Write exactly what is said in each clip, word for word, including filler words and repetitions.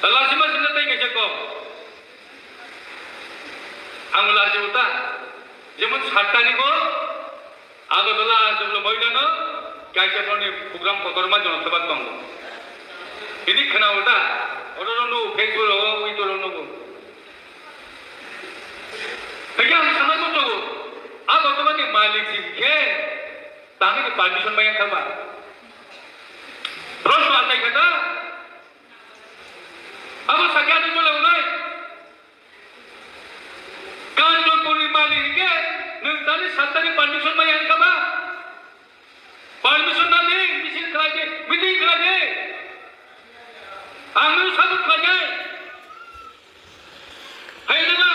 Lachima singna tei kaisa kok. Ang lachi uta. Jemon saat tarikh o Agartala Anchal Moidano kaisa borokni program kotorma jonosabha tongo. Ini khna uta. Oro rok nugo Facebook rogo, ui to rok nugo. Hingke ang sanai muchungo. Agartala ni malik singkhe tangni permission maya khaba. Proshno atai khata. Abo sakya ni mole unai. Kanchanpur ni malik hingke nwng tani saat tarikh permission maya hingka ba? Permission nadi, misil khlai di, meeting khlai di. Ang nwng sabut khlai di. Hai nana,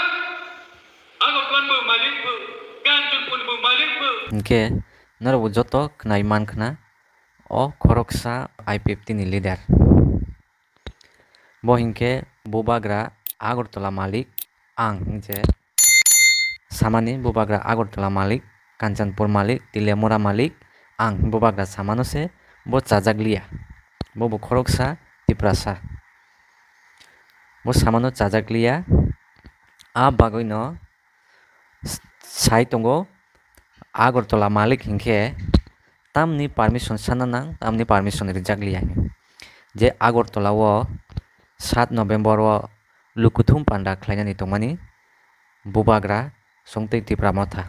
Agartala bo malik bo, Kanchanpur bo malik bo. Hingke norok bo joto khnai man khna, o khoroksa I P F T ni leader. Bo hinkhe bubagra Agartala malik ang hinje samani, bubagra Agartala malik, Kanchanpur malik, Teliamura malik ang bubagra samano se bo chajak liya. Bo bo khoroksa Tiprasa. Bo samano chajak liya. A bagwino sai tongo, Agartala malik hinkhe tamni permission sana nang, tamni permission rijak liya hinwi. Je Agartala o saat November o lukuthum panda khlainani tongmani bubagra Songtoi Tipra Motha.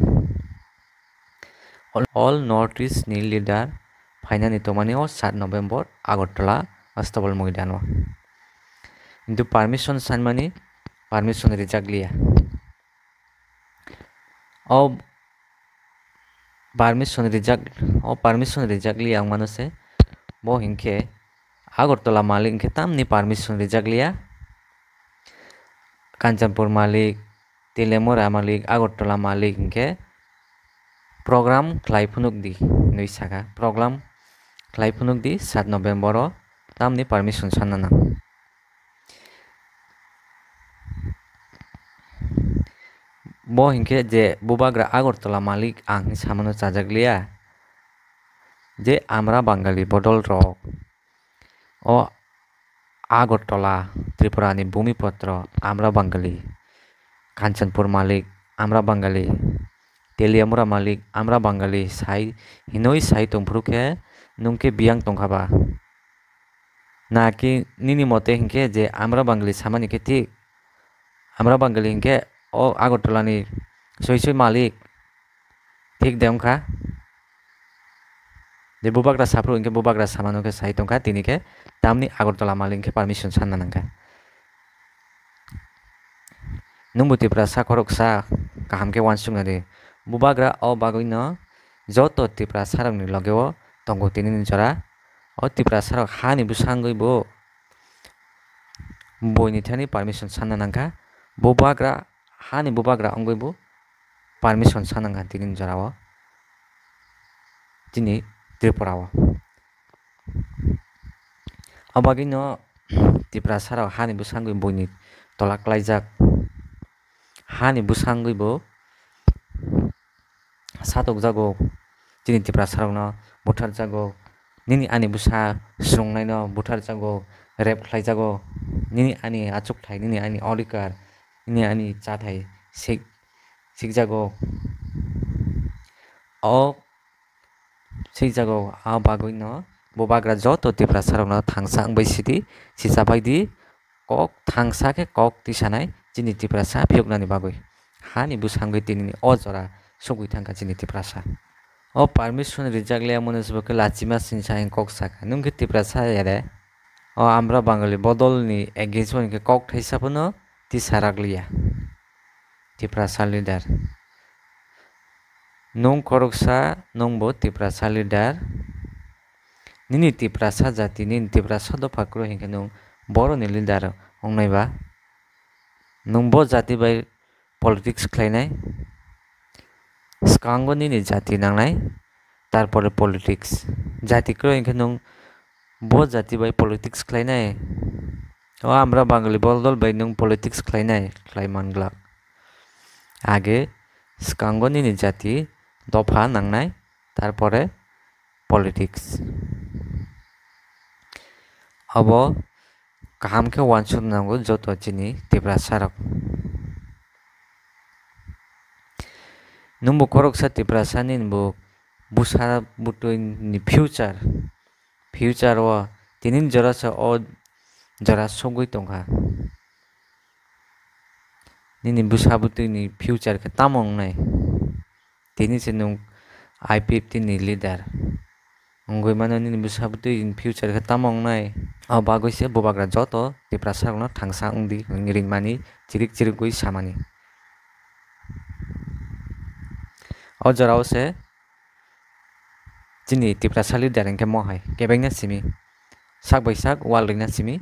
All, all North East ni leader phainani tongmani o saat November Agartala Astabal Moidano. Hintu permission sanmani permission rijak liya. O permission rijak, o permission rijak liya wngmano se. Bo hinkhe Agartala malik hinkhe tamni permission rijak liya. Kanchanpur malik, Teliamura malik, Agartala malik hinkhe program khlai phunuk di hinwi saka. Program khlai phunuk di saat November o tamni permission sanna nang. Bo hinkhe je bubagra Agartala malik ang hinwi samano chajak liya. Je amra Bangali bodol rok o Agartala Tripura ni bhumiputro amra Bangali, Kanchanpur malik amra Bangali, Teliamura malik amra Bangali sai hinwi sai tongphuru khe nwng khe biyang tongkha ba? Na ki nini mote hinkhe je amra Bangali samani khe thik? Amra Bangali hinkhe o Agartala ni soi soi malik thik de wngkha? Je bubagra saphuru hinkhe bubagra samano khe sai tongkha, tini khe tamni Agartala malik hinkhe permission sanna nangkha. Nwngbo Tiprasa khoroksa kaham khe uansukna di. Bubagra o bagwino joto Tiprasa rokni logeo tongo tinini jora. O Tiprasa rok hani bwsangwi bo buini thani permission sanna nangkha. Bubagra, hani bubagra wngwi bo permission sanna nangkha tinini jorao, chini Tripura o. O bagwino Tiprasa rok hani bwsangwi buini tola klaijak. Hani bwsangwi bo satokjago, chini Tiprasa rokno butharjago, nini ani bwsa swrwngnaino butharjago, rape khlaijago, nini ani achukthai, nini ani odhikar, nini ani chathai sik-, sikjago. O swijak o, a bagwino bubagra joto Tiprasa rokno thangsa wngbai sidi, sichapai di, kok thangsa khe kok tisanai chini Tiprasa phiyoknani bagwi. Hani bwsangwi tinini o jora sugwi thangkha chini Tiprasa. O permission rijak liya mwnwi se bo khe lachima sinsa hwn kok sakha. Nwng khe Tiprasa ere. O amra Bangali bodolni against o hwn khe kok thaisa phano tisa rak liya. Tiprasa leader. Nwng khoroksa, nwngbo Tiprasa leader. Nini Tiprasa jati, nini Tiprasa dopha kwrwi hinkhe nwng boroni leader wngnai ba? Nwng bo jati bai politics khlainai? Swkango nini jati nangnai, tarpore politics. Jati kwrwi hinkhe nwng bo jati bai politics khlainai? O amra Bangali bodol bai nwng politics khlainai? Khlai man glak. Age swkango nini jati dopha nangnai, tarpore politics. Abo kaham khe uansuk nango joto chini Tiprasa rok. Nwngbo khoroksa Tiprasa nini bo bwsa bwtwi ni future, future o tini jora se o jora sogwi tongkha. Nini bwsa bwtwi ni future khe tamo wngnai? Tini se nwng I P F T ni leader wngwi mano, nini bwsa bwtwi ni future khe tamo wngnai? O bagwi se bubagra joto Tiprasa rokno thangsa wngdi hwnwi ringmani, chirik chirigwi samani. O jorao se chini Tiprasa leader hwnkhe mohai kebengna simi, sak bai sak wal rwna simi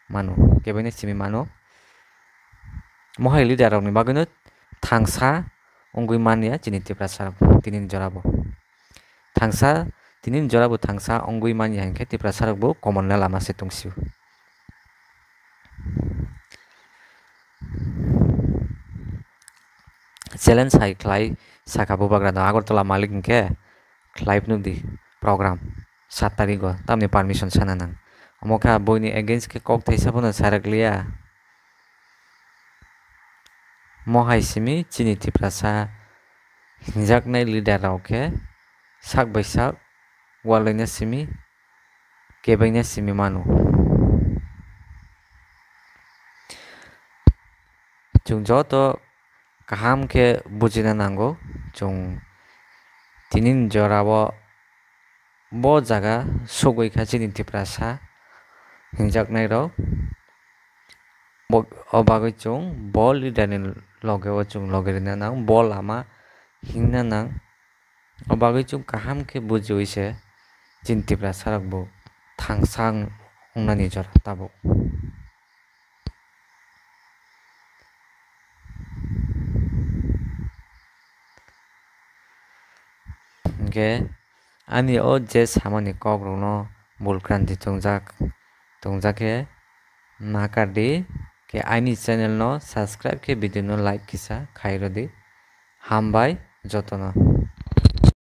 mano, kebengna simi mano. Mohai leader rokni bagwino thangsa wngwi manya chini Tiprasa rok tinini jorabo. Thangsa, tinini jorabo thangsa wngwi manya hinkhe Tiprasa rokbo komorna lama se tongsi-o. Challenge hai khlai sakha bubagrano Agartala malik hinkhe khlai phunukdi program sat tarigo, tamni permission sana nang. Omo khe boini against khe kok thaisa phano sarak liya. Mohai simi chini Tiprasa hinjaknai leader rok khe sak bai sak walaina simi, kebaina simi mano. Chwng joto kaham khe bujina nango, chwng tini ni jorao bo jaga sogwi kha chini Tiprasa hinjaknai rok. Bo, o bagwi chwng bo leader ni loge o chwng loge rwna nang, bo lama himna nang. O bagwi chwng kaham khe bujiwi se chini Tiprasa rok bo thangsa wngnani jora tabuk. Hinkhe ani o je samani kokrokno bul kranti tongjak, tongjak khe nakardi, khe ani channel no subscribe khe video no like kisa khairodi. Hambai jotono.